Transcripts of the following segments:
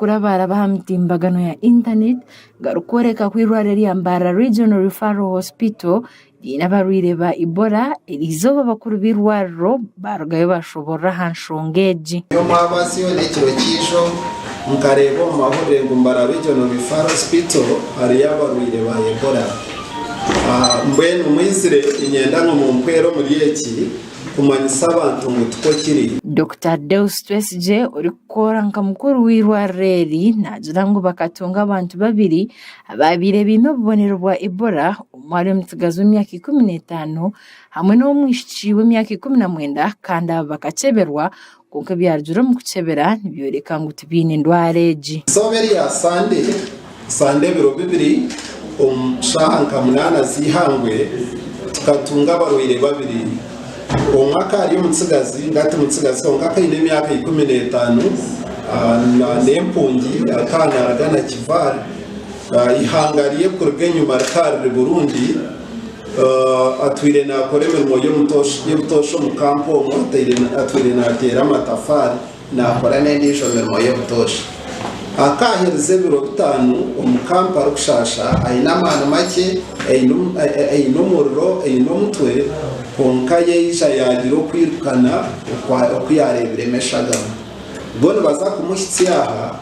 agarikurabaraba aha mitimbagano ya intaneti garikworeka ku eirwariro erya Mbarara Regional Referral Hospital riine abarwaire ba Ebola, eriizooba abakuru b'eirwariro baarugayo baashoboorora aha nshonga egi. Omwabazyo n'ekiro ky'eijo, nkareeba omu mahurire ngu Mbarara Regional Referral Hospital hariyo abarwaire ba Ebola. Mbwenu mwizire niinyenda ngu mumpwere omuri eki kumanyisa abantu ngu tikwo kiri. Dokita Deus Twesigye orikukora nka mukuru w'eirwariro eri naagira ngu bakatunga abantu babiri abaabaire baine obubonero bwa Ebola, omwe ari omutsigazi w'emyaka 15 hamwe n'ow'omwishiki w'emyaka 19 kandi aba bakakyeberwa kwonka ebyarugire omu kukyebera nibyoreka ngu tibaine ndwara egi. Izooba erya Sande, Sande ebiro bibiri omu shaaha nka munaana z'eihangwe, tukatunga abarwaire babiri. Omwe akaba ari omutsigazi, nga ti mutsigazi kwonka akaba aine emyaka 15 n'empungi, akaba naaruga Nakival. Eihanga rye kuruga enyima rikaba riri Burundi. Atwire naakora emirimo y'obutoosha omu kampu omwo, atwire naateera amatafaari, naakora n'endiijo mirimo y'obutoosha. Akaaherize ebiro bitaano omu kampu arikushaasha, aine amaani makye, aine omuriro, aine omutwe, kwonka yaija yaagira okwirukana oku yaareebiremu eshagama. Bo nibaza kumuhitsya aha.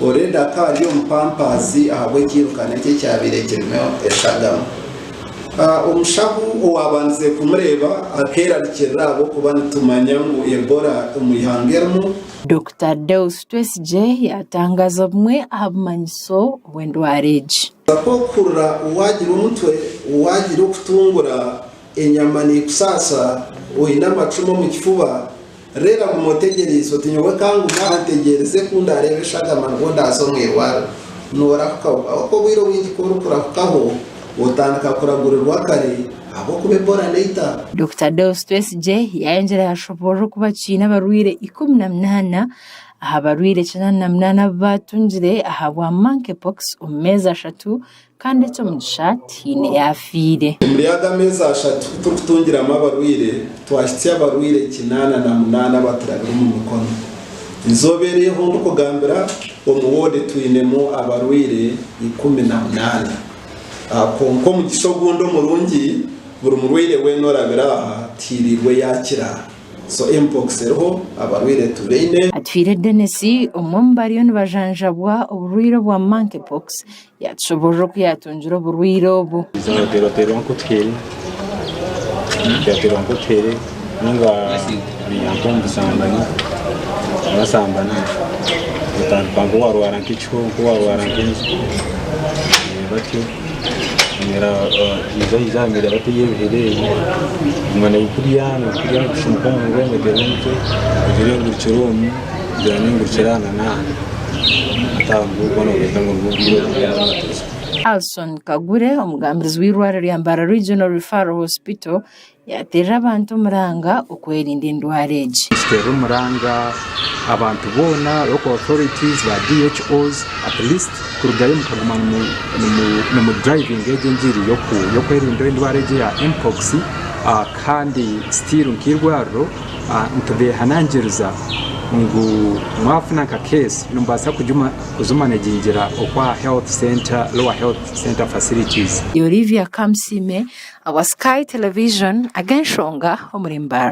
Already akaba ari omu pampers ahabw'ekiirukano eki ekyabaire kirimu eshagama. Omushaho owaabandize kumureeba akeerarikirira ahabw'okuba nitumanya ngu Ebola omu ihanga erimu. Dokita Deus Twesigye yaatangaza bumwe aha bumanyiso bw'endwara egi. Okuhurira waagira omutwe, waagira okutungura, enyama neekusaasa, oine amacumu omu kifuba, Reero guma otegyereize oti, Nyowe ka ngume aha ntegyereize ku ndaareebe eshagama nibwo ndaaze omu irwariro. Noorahukaho. Ahabw'okuba obwire obwingi ku orikurahukaho, otandika kuragurirwa kare ahabw'okuba Ebola neita. Dokita Deus Twesigye yaayongyera yaashoboorora oku bakiine abarwaire 18 aha barwaire 88 abu baatungire ahabwa Monkeypox omu meezi ashatu Kandi eky'omugisha tihaine yaafiire. Omuri aga ameezi ashatu ku turikutungiramu abarwaire, twahitsya abarwaire 88 abaturabire omu mikono. Eizooba eri ahu ndikugambira, omu woodi twinemu abarwaire 18. Kwonka omugisha ogundi omurungi, buri murwaire weena orabire aha tihairiirwe yaakira. So mpox eriho abarwaire tubaine. Atwire Denis, omwe omu bariyo nibajanjabwa oburwaire obwa Monkey pox, Yaatushoboorora oku yaatungire oburwaire obu. Noteerwa nk'otuhere, oteerwa nk'otuhere ninga nk'omu bushambani, washambana otandika nk'owarwara nk'ekiho, nk'owarwara nk'enju batyo haija aha mbeera bati ey'ebihere ebi oguma neekurya neekurya neekushuumuka omu mugongo eteera omutwe egira engurukira omu. Ngira ningurukira aha na n'aha hati aho nibwo orikuba nooreeba ngu nibwo obwire obu. Alson Kagure, omugambirizi w'eirwariro rya Mbarara Regional Referral Hospital yaateerera abantu omuranga okwerinda endwara egi. Nikiteerera omuranga abantu boona, local authorities, ba DHOs at least kurugayo mukaguma nimu drivinga egyo engiri y'okwerinda endwara egyo eya Mpox kandi still nk'eirwariro Nitubehanangiriza ngu mwafuna nka case nimubaasa kuzimanagingira okwa health centre, lower health centre facilities. Olivia Kamusiime, awa Sky Television, ag'enshonga omuri Mbarara.